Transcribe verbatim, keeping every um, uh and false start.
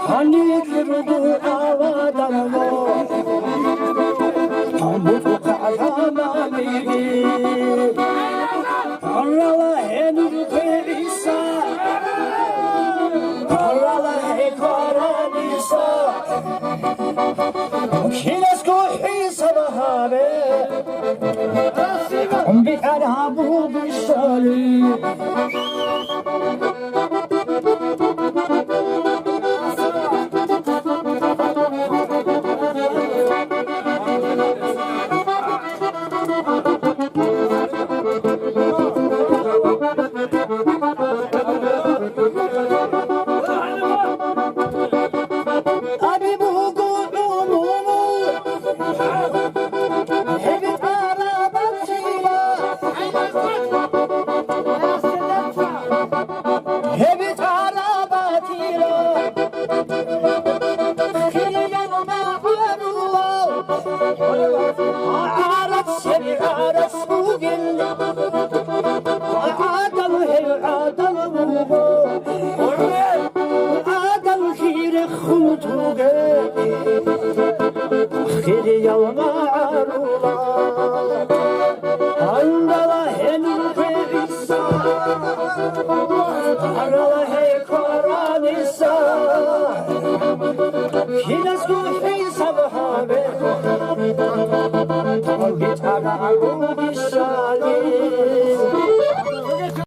Гьаниб руго аваданго, гьанбу хъахӀаманиги. Гьарала гьениб ГӀиса, гьарала гьекъараниса. Киназго хӀисаб гьабе, битӀараб бугищали. Аби буго гӀумумул гьеб тӀарабатила, гьеб тӀарабатила. Хириял магӀарулал гӀарац, гьеб гӀарац бугел, гӀадал гьев гӀадал буго. Адам хирехун туге, хириял магӀарула. Гьандала гьениб ГӀиса, гьарала гьекъараниса. Киназго хӀисаб гьабе, гьитӀараб